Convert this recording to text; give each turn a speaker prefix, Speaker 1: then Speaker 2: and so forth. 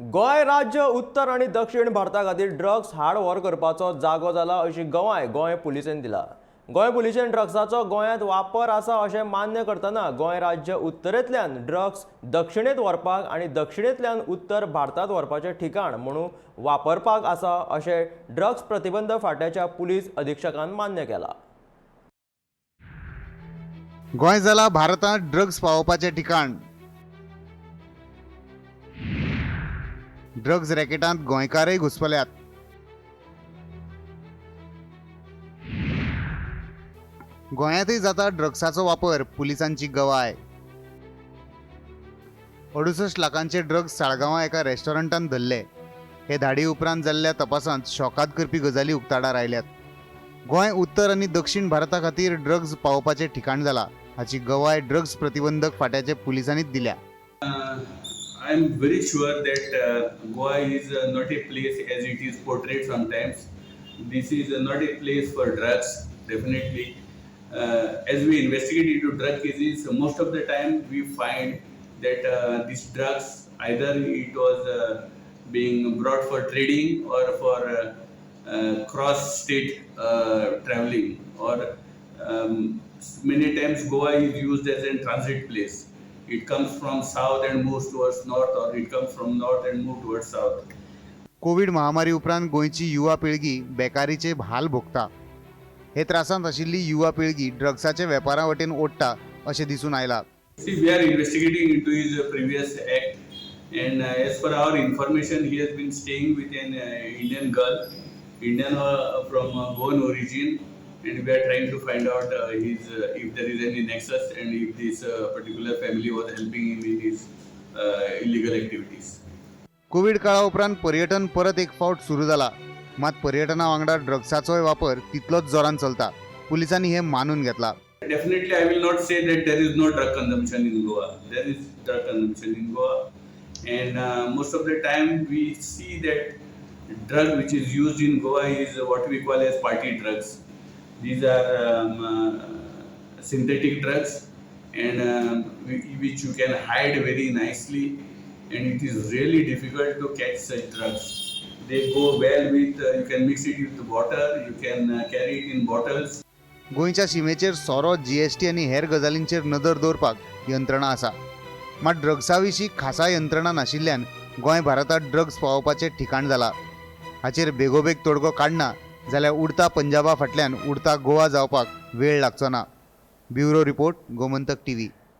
Speaker 1: गोंय राज्य उत्तर आनी दक्षिण भारता खातीर ड्रग्स हाड व्हर करपाचो जागो जाला अशी गवाय गोंय पुलिसेन दिला. गोंय पुलिसेन ड्रग्साचो गोंयांत वापर आसा अशें मान्य करतना गोंय राज्य उत्तरेंतल्यान ड्रग्स दक्षिणेंत व्हरपाक आनी दक्षिणेंतल्यान उत्तर भारतांत व्हरपाचें ठिकाण म्हणून वापरपाक आसा अशें ड्रग्स प्रतिबंध फांट्याच्या पुलीस अधिक्षकान मान्य केलां.
Speaker 2: गोंय जाला भारतांत ड्रग्स पावोवपाचें ठिकाण. ड्रग्स रॅकेटांत गोंयकारय घुस्पल्यात. गोंयांतय जाता ड्रग्साचो वापर, पुलिसांची गवाय. 68 लाखांचे ड्रग्स साळगांवां एका रेस्टॉरंटांत धरले. हे धाडी उपरांत जाल्ल्या तपासांत शॉकाद करपी गजाली उक्ताडार आयल्यात. गोंय उत्तर आनी दक्षिण भारता खातीर ड्रग्स पावोवपाचें ठिकाण जाला हाची गवाय ड्रग्स प्रतिबंधक फांट्याचे पुलिसांनीच दिल्या.
Speaker 3: I am very sure that Goa is not a place as it is portrayed sometimes. This is not a place for drugs, definitely. As we investigate into drug cases, most of the time we find that these drugs, either it was being brought for trading or for cross-state traveling, or many times Goa is used as a transit place. It comes from south and moves towards north, or it comes from north and moves towards south.
Speaker 2: Covid महामारी उपरांत गोंयची युवा पिळगी बेकारीचे हाल भोगता. हे त्रासांत आशिल्ली युवा पिळगी ड्रग्साच्या वेपारा वटेन ओडटा अशें दिसून आयलां.
Speaker 3: See, we are investigating into his previous act, and as per our information, he has been staying with an Indian girl, Indian from Goan origin, and we are trying to find out his if there is any nexus and if this particular family was helping him in his illegal activities.
Speaker 2: Covid काळा उपरांत पर्यटन परत एक फावट सुरू जाला. मात पर्यटना वांगडा ड्रग्साचोय वापर तितलोच जोरान चलता. पुलिसांनी हें मानून घेतलां.
Speaker 3: Definitely, I will not say that there is no drug consumption in Goa. There is drug consumption in Goa, and most of the time we see that drug which is used in Goa is what we call as party drugs. These are synthetic drugs, and which you can hide very nicely, and it is really difficult to catch such drugs. They go well with you can mix it with water, you can carry it in bottles.
Speaker 2: गोंयच्या शिमेचेर सोरो, GST आनी हेर गजालींचेर नदर दवरपाक यंत्रणा आसा. मात ड्रग्सा विशीं खासा यंत्रणा नाशिल्ल्यान गोंय भारतांत ड्रग्स पावोवपाचें ठिकाण जाला. हाचेर बेगोबेग तोडगो काडना जाल्यार उडता पंजाबा फाटल्यान उडता गोवा जावपाक वेळ लागचो ना. Bureau report, Gomantak TV.